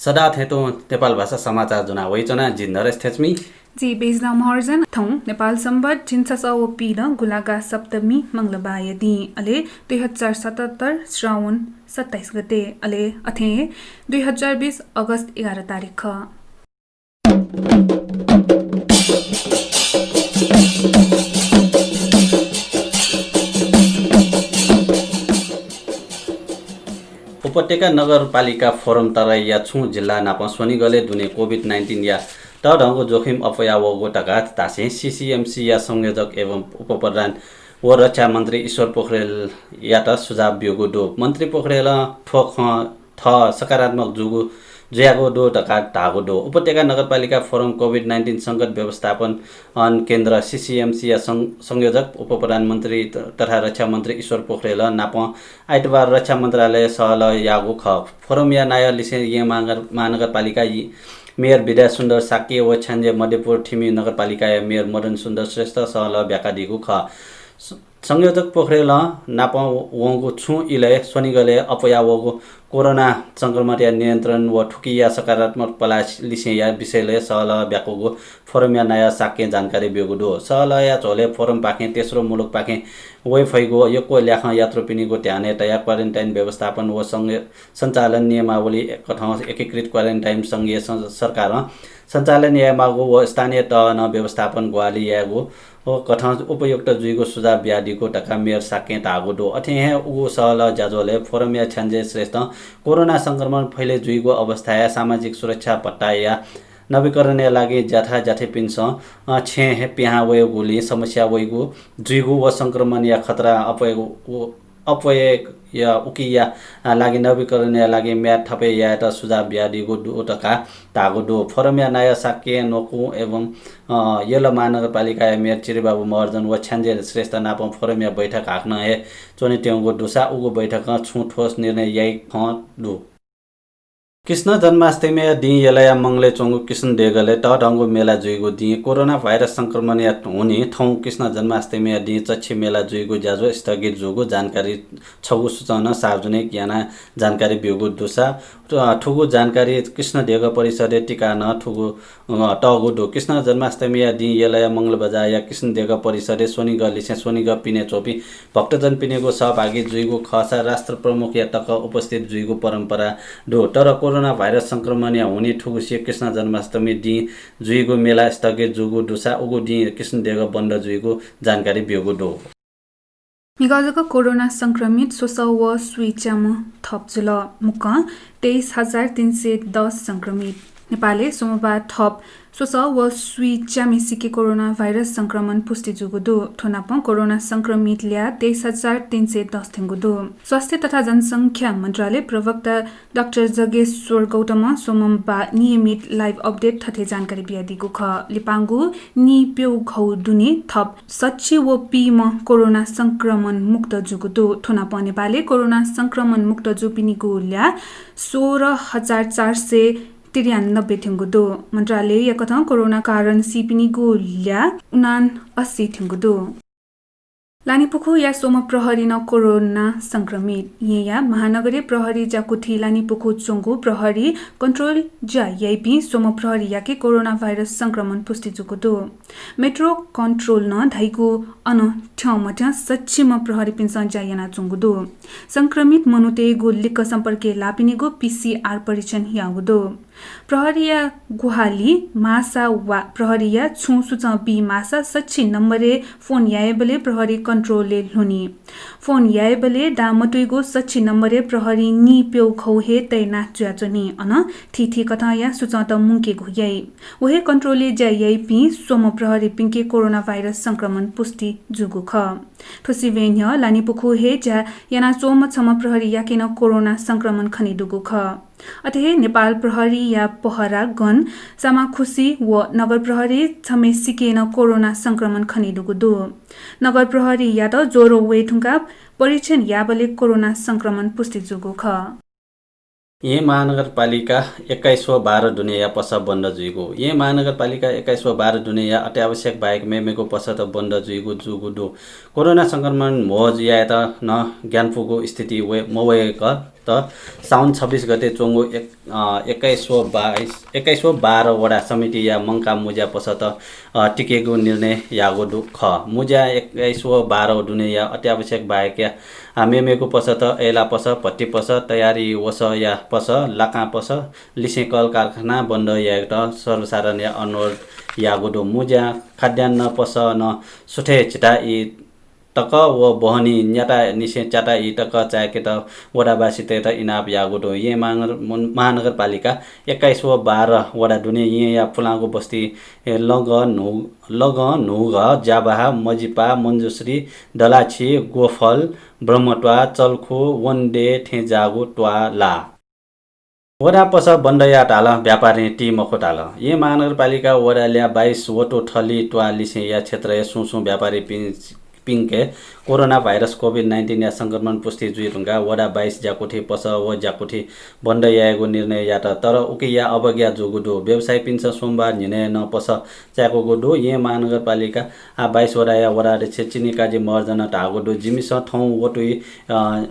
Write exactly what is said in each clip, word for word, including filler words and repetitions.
सदां थें तुं नेपाल भाषा समाचार ज्वना वइच्वना, जि नरेश थेच्मी। जि बेजना महर्जन। थौं नेपाल संवत् झिंछसः व पीदँ गुंलागा सप्तमी मंगलबारया दिं, अले दुई हजार सतहत्तर श्रावण सत्ताइस गते, अले अथें हे दुई हजार बीस अगस्त एघार तारिख खः। उपत्यका नगरपालिका फोरम तराईया छुं जिल्ला नाप स्वनिगलय् दुने COVID nineteen या तःधंगु जोखिम अप्वया वःगु धकाः धासें CCMC या संयोजक एवं उपप्रधान व रक्षा मन्त्री ईश्वर पोखरेलयात सुझाव ब्यूगु दु। मन्त्री पोखरेलं थ्व खँ थः सकारात्मक जूगु, जुयागु दु धकाः धाःगु दु। उपत्यका नगरपालिका फोरम COVID nineteen संकट व्यवस्थापन अन केन्द्र, CCMC या सं-, संयोजक उपप्रधानमन्त्री त-, तथा रक्षा मन्त्री ईश्वर पोखरेल नाप आइतबार रक्षा मन्त्रालय सहलह याःगु खः। फोरमया नायः लिसें येँ महानगर-, महानगरपालिका यि-, मेयर विद्यासुन्दर शाक्य व छ्याञ्जे मध्यपुर थिमि नगरपालिकाया मेयर मदन सुन्दर श्रेष्ठ सहलह ब्याकादीगु खः। स-, संयोजक पोखरेलं नाप वंगु छुं इलय् स्वनिगलय् अप्वया वःगु कोरोना संक्रमणया नियन्त्रण व थुकिया सकारात्मक पलाः लिसेंया विषयलय् सहलह ब्याकूगु फोरमया नायः शाक्यं जानकारी ब्यूगु दु। सहलहया झ्वलय् फोरमपाखें तेस्रो मुलुकपाखें वये फइगु यक्व ल्याखं यात्रुपिनिगु ध्यानय् तयाः क्वारेन्टाइन व्यवस्थापन व संग-, सञ्चालन नियमावली कथं एकीकृत क्वारेन्टाइन संघीय सं-, सरकारं सञ्चालन यायेमाःगु व स्थानीय तहं व्यवस्थापन ग्वाहालि यायेगु व कथं उपयुक्त जुइगु सुझाव बियादीगु धकाः मेयर शाक्यं धाःगु दु। अथे हे उगु सहलह ज्याझ्वलय् फोरमया छ्याञ्जे श्रेष्ठं कोरोना संक्रमण फैले जुइगु अवस्थाया सामाजिक सुरक्षा भत्ताया नवीकरणया लागि ज्याथा ज्याथिपिन्सं, अ, छेँ हे पिहां वयेगुलिं समस्या वइगु जुइगु व संक्रमणया खतरा अप्वयेगु, अप्वयेया उकिया, अ, लागि नवीकरणया लागि म्याद थपे यायेत सुझाव बियादीगु दु धकाः धाःगु दु। फोरमया नायः शाक्य न्वकू एवं, अ, यल महानगरपालिकाया मेयर चिरिबाबु महर्जन व छ्याञ्जे श्रेष्ठ नाप फोरमया बैठक हाकनं हे च्वनेत्यंगु दुसा उगु बैठकं छुं ठोस निर्णय याइ खँ दु। कृष्ण जन्माष्टमीया दिं यलया मंगलय् च्वंगु कृष्ण देगलय् तःधंगु मेला जुइगु दिं कोरोना भाइरस संक्रमणया हुनिं थौं कृष्ण जन्माष्टमीया दिं चच्छि मेला जुइगु ज्याझ्वः स्थगित जूगु जानकारी छगू सूचना सार्वजनिक यानाः जानकारी ब्यूगु दुसा, अ, थुगु जानकारी कृष्ण देगः परिसरय् तिकाः नं थुगु, अ, तःगु दु। कृष्ण जन्माष्टमीया दिं यलया मंगलबजारया कृष्ण देगः परिसरय् स्वनिगः लिसें स्वनिगः पिने च्वंपिं भक्तजनपिनिगु सहभागी जुइगु खःसा राष्ट्र प्रमुखया तक उपस्थित जुइगु परम्परा दु। तर कोरोना भाइरस संक्रमणया हुनिं थुगुसी कृष्ण जन्माष्टमी दिं जुइगु मेला स्थगित जूगु दुसा उगु दिं कृष्ण देगः बन्द जुइगु जानकारी ब्यूगु दु। म्हिगः जक कोरोना संक्रमित स्वसः व स्वीच्याम्ह थप जुल। मुक्कं तेइस हजार तीन सय दस संक्रमित। नेपालय् सोमबार थप स्वसः व स्वीच्याम्हेसिके कोरोना भाइरस संक्रमण पुष्टि जूगु दु। थ्व नापं कोरोना संक्रमित ल्याः तेइस हजार तीन सय दस थ्यंगु दु। स्वास्थ्य तथा जनसंख्या मन्त्रालय प्रवक्ता डाक्टर जगेश्वर गौतमं सोमबार नियमित live update थथे जानकारी बियादीगु खः। लिपांगु नीप्यघौ दुने थप सच्छि व पीम्ह कोरोना संक्रमण मुक्त जूगु दु। थ्व नापं नेपालय् कोरोना संक्रमण मुक्त जूपिनिगु ल्याः सोह्र हजार चार सय त्रियानब्बे थ्यंगु दु। मन्त्रालयया कथं कोरोना कारण सीपिनिगु ल्याः उनाअसी थ्यंगु दु। लानिपुखुया स्वम्ह प्रहरीं नं कोरोना संक्रमित। येँया महानगरीय प्रहरी ज्याकुथि लानिपुखु च्वंगु प्रहरी कन्ट्रोल ज्या याइपिं स्वम्ह प्रहरीयाके कोरोना भाइरस संक्रमण पुष्टि जूगु दु। मेट्रो कन्ट्रोल नं धाइगु अन थ्यंमथ्यं सच्छि म्ह प्रहरीपिन्सं ज्या यानाच्वंगु दु। संक्रमित मनूतय्गु लिक्क सम्पर्कय् लाःपिनिगु PCR परीक्षण याःगु दु। प्रहरीया ग्वाहालि माःसा वा प्रहरीया छुं सुचं बी माःसा सच्छि नम्बरय् फोन यायेबलय् प्रहरी कन्ट्रोलय् ल्हुनी। फोन यायेबलय् दां मतुइगु सच्छि नम्बरय् प्रहरी नीप्यघौ हे तैनाथ जुयाच्वनी। अन थीथी कथंया सुचंत मुंकेगु याइ। व हे कन्ट्रोलय् ज्या याइपिं स्वम्ह प्रहरीपिंके कोरोना भाइरस संक्रमण पुष्टि जूगु खः। थ्व सिबें न्ह्यः लानिपुखु हे ज्या यानाच्वंम्ह छम्ह प्रहरीयाके नं कोरोना संक्रमण खनेदुगु खः। अथे हे नेपाल प्रहरीया पहरा गण सामाखुसी व नगर प्रहरी छम्हेसिके नं कोरोना संक्रमण खनेदुगु दु। नगर प्रहरीयात ज्वरो वये धुंकाः परीक्षण याःबलय् कोरोना संक्रमण पुष्टि जूगु खः। येँ महानगरपालिका एक्काइस व बाह्र दुनेया पसः बन्द जुइगु। येँ महानगरपालिका एक्काइस व बाह्र दुनेया अत्यावश्यक बाहेक मेमेगु पसःत बन्द जुइगु जूगु दु। कोरोना संक्रमण म्हो यायेत नं ग्यानापुगु स्थिति वये, मवय्क साउन छब्बिस गते च्वंगु एक, अ, एक्काइस व बाइस, एक्काइस व बाह्र वडा समितिया मंकाः मुज्या पसःत, अ, तिकेगु निर्णय याःगु दु, खः। मुज्या एक्काइस व बाह्र दुनेया अत्यावश्यक बाहेकया, अ, मेमेगु पसःत, अय्‌ला पसः, भट्टी पसः, तयारी वसःया पसः, लाकां पसः लिसें कलकारखाना बन्द यायेत सर्वसाधारणया अनुरोध याःगु दु। मुज्या, खाद्यान्न पसः नं सुथय् झिता ई तक व बहनी न्याता निसें च्याता ई तक चाय्‌केत वडावासीतय्‌त इनाप याःगु दु। येँ महानगर, महानगरपालिका एक्काइस व बाह्र वडा दुने येँया पुलांगु बस्ती, ए, लग न्हु-, लग न्हूघः, ज्याबाहा, मजिपा, मञ्जुश्री, दलाछि, गोफल, ब्रह्मत्वाः, चल्खु, वनडे थें जाःगु त्वाः लाः। वडा पसः बन्द यायेत धाल, व्यापारीं ती मखु धाल। येँ महानगरपालिका वडा ल्याः बाइस वटु थलि त्वाः लिसेंया क्षेत्रया सुं सुं व्यापारीपिं, पिंके कोरोना भाइरस कोभिड नाइन्टिनया संक्रमण पुष्टि जुइ धुंकाः वडा बाइस ज्याकुथि पसः व ज्याकुथि बन्द यायेगु निर्णय यात, तर उकिया अवज्ञा जूगु दु। व्यवसायीपिन्सं सोमबार न्हिनय् नं पसः चाय्‌कूगु दु। येँ महानगरपालिका, आ, बाइस वडाया वडाध्यक्ष चिनिकाजी महर्जनं धाःगु दु, जिमिसं थौं वटुइ, अ,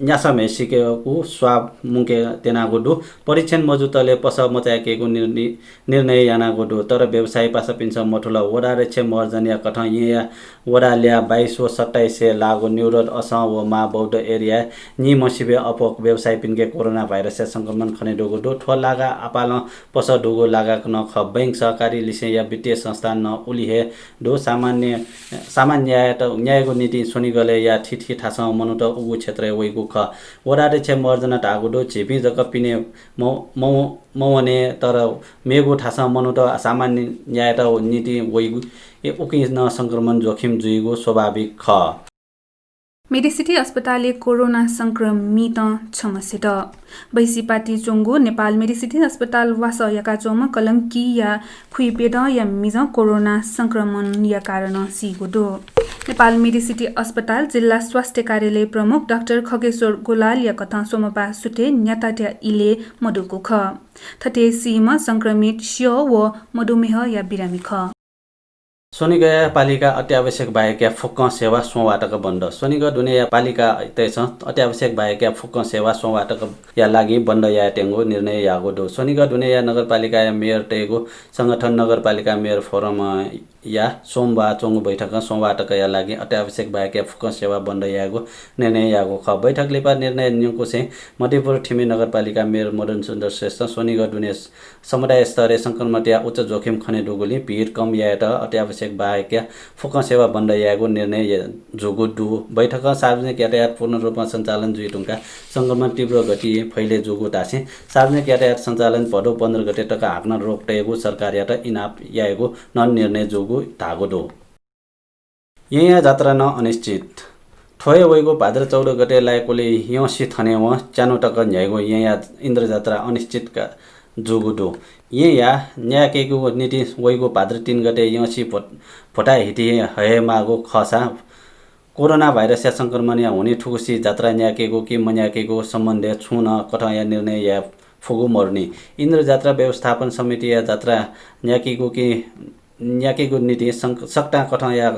न्यासः म्हय्‌सिकेगु स्वाब मुंके त्यनागु दु। परीक्षण मजुतले पसः मचाय्‌केगु निर्णय, निर्णय यानागु दु। तर व्यवसायी पासापिन्सं मथुल। वडाध्यक्ष महर्जनया कथं येँया वडा ल्याः बाइस व सत्ताइसय् लाःगु न्यूरोड असं व मां बौद्ध एरियाय् निम्हसिबय् अप्वः व्यवसायीपिन्के कोरोना भाइरसया संक्रमण खनेदुगु दु। थ्व लागा आपालं पसः दुगु लागा नं खः। बैंक, सहकारी लिसेंया वित्तीय संस्थान नं उलि हे दु। सामान्य, सामान न्यायेत, न्यायेगु निंतिं स्वनिगलय्‌या थीथी थासं मनूत उगु क्षेत्रय् वइगु खः। वडाध्यक्ष महर्जनं धाःगु दु, झीपिं जक पिने म-, म-, मवने, तर मेगु थासं मनूत सामान न्यायेत निंतिं वइगु, ए, उकिं नं संक्रमण जोखिम जुइगु स्वाभाविक खः। मेडिसिटी अस्पतालय् कोरोना संक्रमित छम्ह सित। बैसिपाटी च्वंगु नेपाल मेडिसिटी अस्पताल वासः याकाच्वंम्ह कलंकिया खुइप्यदँया मिजं कोरोना संक्रमणया कारणं सीगु दु। नेपाल मेडिसिटी अस्पताल जिल्ला स्वास्थ्य कार्यालय प्रमुख डाक्टर खगेश्वर गोलालया कथं सोमबार सुथय् न्यातात्या इलय् मदुगु खः। थथे सीम्ह संक्रमित स्यः व मधुमेहया बिरामी खः। स्वनिगःया पालिका अत्यावश्यक बाहेकया फुक्कं सेवा सोमबार तक बन्द। स्वनिगः दुनेया पालिकातय्‌सं अत्यावश्यक बाहेकया फुक्कं सेवा सोमबार तकया लागि बन्द यायेत्यंगु निर्णय याःगु दु। स्वनिगः दुनेया नगरपालिकाया मेयरतय्‌गु संगठन नगरपालिका मेयर फोरमया सोमबार च्वंगु बैठकं सोमबार तकया लागि अत्यावश्यक बाहेकया फुक्कं सेवा बन्द यायेगु निर्णय याःगु खः। बैठक लिपा निर्णय न्यंकुसें मध्यपुर थिमि नगरपालिका मेयर मदन सुन्दर श्रेष्ठं स्वनिगः दुने समुदाय स्तरय् संक्रमणया उच्च जोखिम खनेदुगुलिं भिड कम यायेत अत्यावश्यक बाहेकया फुक्कं सेवा बन्द यायेगु निर्णय य-, जूगु दु। बैठकं सार्वजनिक यातायात पूर्ण रूपमा सञ्चालन जुइ धुंकाः संक्रमण तीव्र गतिं फैले जूगु धासें सार्वजनिक यातायात सञ्चालन भदौ पन्ध्र गते तक हाकनं रोक तयेगु सरकारयात इनाप यायेगु नं निर्णय जूगु धाःगु दु। येँया जात्रा नं अनिश्चित। थ्व हे वइगु भाद्र चौध गते लाय्‌कुलि यंसि थनेवं च्यान्हु तक न्ह्याइगु येँया इन्द्रजात्रा अनिश्चित का-, जूगु दु। येँया न्यायेकेगु निंतिं वइगु भाद्र तीन गते यंसि भो-, भोथाय् हिति हयेमाःगु खःसा कोरोना भाइरसया संक्रमणया हुनिं थुगुसी जात्रा न्यायेकेगु कि मन्यायेकेगु सम्बन्धय् छुं नं कथंया निर्णय याये फुगु मरुनि। इन्द्रजात्रा व्यवस्थापन समितिया जात्रा न्यायेकेगु कि न्यायेकेगु निंतिं सं-, सकतां कथंया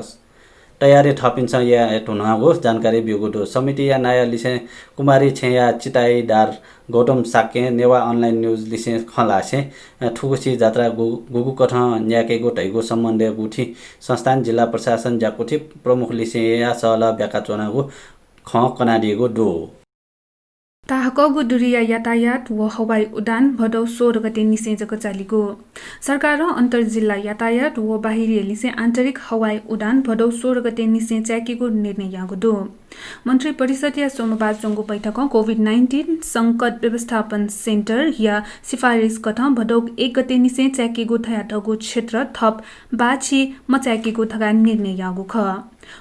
तयारी थःपिन्सं याये धुनागु जानकारी ब्यूगु दु। समितिया नायः लिसें कुमारी छेँया चिताइदार गौतम शाक्यं नेवाः अनलाइन न्युज लिसें खँ ल्हासें, अ, थुगुसी जात्रा गु-, गुगु कथं न्यायेकेगु धइगु सम्बन्धय् गुथि संस्थान, जिल्ला प्रशासन, ज्याकुथि प्रमुख लिसेंया सहलह ब्याकाच्वनागु खँ कनादीगु दु। ताहाकःगु दूरीया यातायात व हवाई उडान भदौ सोह्र गते निसें जक चालीगु। सरकारं अन्तर्जिल्ला यातायात व बाहिरिया लिसें आन्तरिक हवाई उडान भदौ सोह्र गते निसें चाय्‌केगु निर्णय याःगु दु। मन्त्री परिषदया सोमबार च्वंगु बैठकं कोभिड नाइन्टिन संकट व्यवस्थापन सेन्टरया सिफारिस कथं भदौ एक गते निसें चाय्‌केगु धयातःगु क्षेत्र थप बाछि मचाय्‌केगु धकाः निर्णय याःगु खः।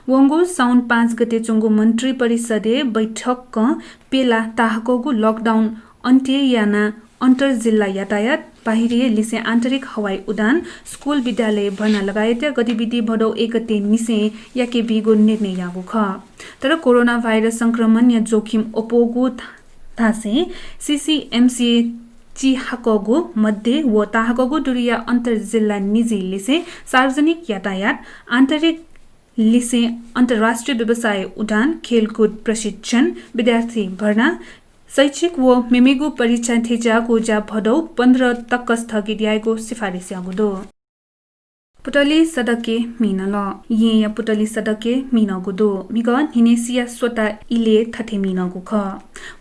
वंगु साउन पाँच गते च्वंगु मन्त्री परिषदय् बैठकं प्यला ताहाकःगु लकडाउन अन्त्य यानाः अन्तर्जिल्ला यातायात, बाहिरिया लिसें आन्तरिक हवाई उडान, स्कुल विद्यालय भर्ना लगायतया गतिविधि भदौ एक गते निसें याके बीगु निर्णय याःगु खः। तर कोरोना भाइरस संक्रमणया जोखिम अप्वःगु धा-, धासें सीसीएमसीय् चिहाकःगु मध्य व ताहाकःगु दूरीया अन्तर्जिल्ला निजी लिसें सार्वजनिक यातायात, आन्तरिक लिसें अन्तर्राष्ट्रिय व्यवसाय उडान, खेलकुद प्रशिक्षण, विद्यार्थी भर्ना, शैक्षिक व मेमेगु परीक्षा थेंज्याःगु ज्या भदौ पन्ध्र तक स्थगित यायेगु सिफारिस याःगु दु। पुतली सडकय् मि नल। येँया पुतली सडकय् मि नःगु दु। म्हिगः न्हिनेसिया स्वता इलय् थथे मि नःगु खः।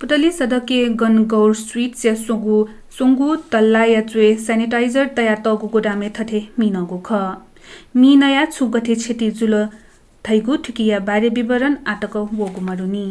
पुतली सडकय् गणगौर स्वीट्सया स्वंगू, स्वंगू तल्लाया च्वय् sanitizer तयातःगु गोदामय् थथे मि नःगु खः। मि नयाः छु गथे क्षति जुल धइगु थुकिया बारे विवरण आतक वःगु मदुनि।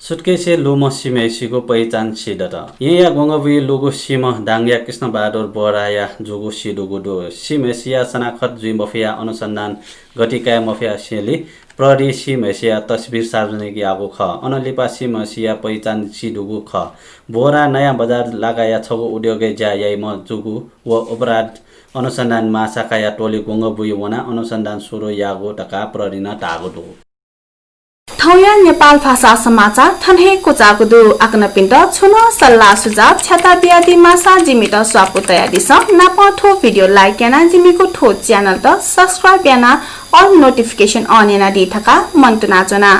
सुटकेसय् लूम्ह सीम्हय्सिगु पहिचान सी दत। येँया ग्वंगबुइ लूगु सीम्ह दाङया कृष्णबहादुर बोहराया जूगु सी दुगु दु। सीम्हय्सिया सनाखत जुइ मफयाः अनुसन्धान गति काये मफयासेंलि प्रहरीं सीम्हय्सिया तस्बिर सार्वजनिक याःगु खः। अनंलिपा सीम्हय्सिया पहिचान सी दुगु खः। बोहरा नयाँ बजार लागाया छगू उद्योगय् ज्या याइम्ह जूगु व अपराध अनुसन्धान महाशाखाया टोली ग्वंगबुइ वनाः अनुसन्धान सुरु याःगु धकाः प्रहरीं धाःगु दु। थौंया नेपाल भाषा समाचार थन हे क्वचाःगु दु। आकनपिन्त छुं नं सल्लाह सुझाव छ्याता बियादी माःसा जिमित स्वापू तयादिसँ। नापं थ्व video like यानाः जिमिगु थ्व channel त subscribe यानाः all notification on यानादी धकाः मन्तुना च्वना।